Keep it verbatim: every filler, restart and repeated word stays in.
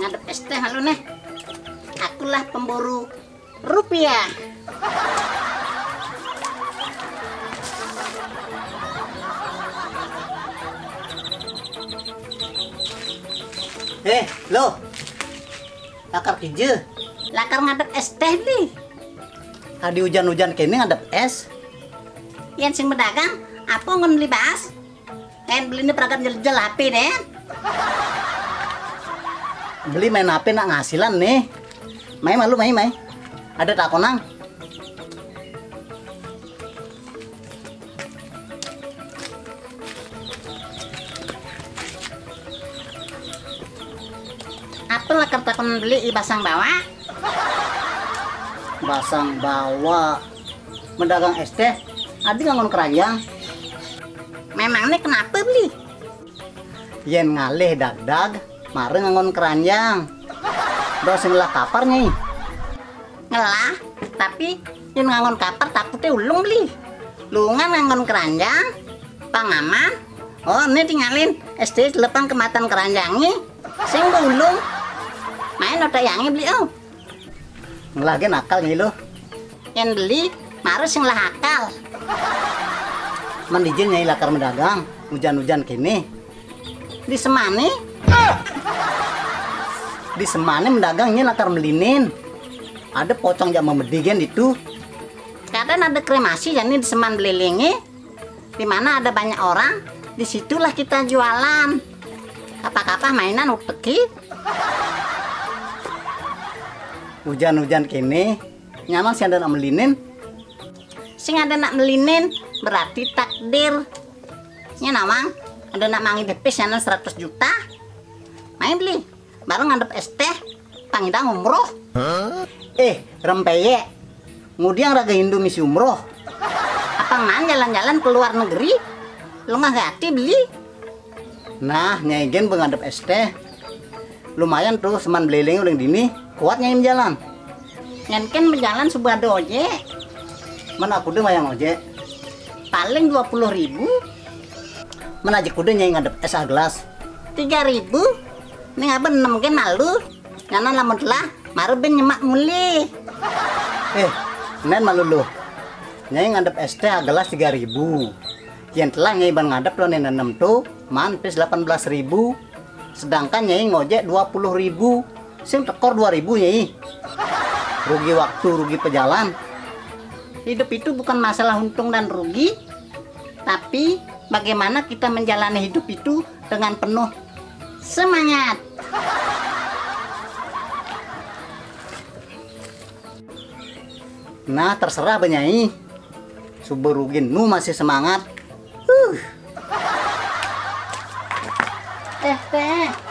Ngadep es teh malu nih. Akulah pemburu rupiah. Eh, lo. Lakar kija. Lakar ngadep es teh, Bli. Adi ujan-ujan kene ngadep es. Yen sing bedagang, apa ngon beli baas? Yen beli ini peragat jel-jel H P deh. Beli main H P nak ngasilan nih. Mai malu, mai, mai. Ada takonang. Apa lakar takon beli i basang bawa? Basang bawa. Mendagang es teh, adi ngangon keranjang. Memang nih kenapa, Beli? Yen ngalih dagdag, mare ngangon keranjang. Do sing ngelah kapar, Nyai? Ngelah, tapi yen ngangon kapar takute ulung, Beli. Lungan ngangon keranjang, pang aman. Oh, ini tinggalin es teh lepang kematan keranjang nih. Sing ulung. Main otak yangi, Beli, oh. Ngelah gen akal, Nyai, lo. Yen beli, mare sing lah akal. Man dijil, Nyai, lakar mendagang, ujan-ujan kene. Di semane? Di semane mendagang, Nyai, lakar melinin. Ada pocong jak memedi gen itu. Kadang ada kremasi jani di seman belilinge. Di mana ada banyak orang, di situlah kita jualan. Apa-apa mainan uteki. Ujan-ujan kene, nyamang sing ada nak melinin. Sing ada nak melinin, berarti takdir. Nya nawang, ada nak mangi depis nyanan seratus juta. Main beli, bareng ngadep es teh, pangidang umroh. Eh, rempeyek. Ngudiang raga Hindu misi umroh. Apa ngan jalan-jalan ke luar negeri? Lengah hati beli. Nah, Nyai gen bengadep es teh. Lumayan tuh, seman beliling uling dini, kuat Nyai menjalan. Ngen ken menjalan subuh ada ojek. Mana aku deh mayang ojek? Paling dua puluh ribu. Mana aja kuda Nyai ngadep es ah gelas? Tiga ribu. Ning aben enam gen malu. Nyana lamun telah, mare ben nyemak muli. Eh, nen malu lu. Nyai ngadep es teh ah gelas tiga ribu. Yen telah Nyai ban ngadep lo nen enam tu, man pis delapan belas ribu. Sedangkan Nyai ngojek dua puluh ribu. Sing tekor dua ribu, Nyai. Rugi waktu, rugi pejalan. Hidup itu bukan masalah untung dan rugi, tapi bagaimana kita menjalani hidup itu dengan penuh semangat. Nah, terserah, Banyai. Subuh rugin nu masih semangat. Huh. Eh, teh.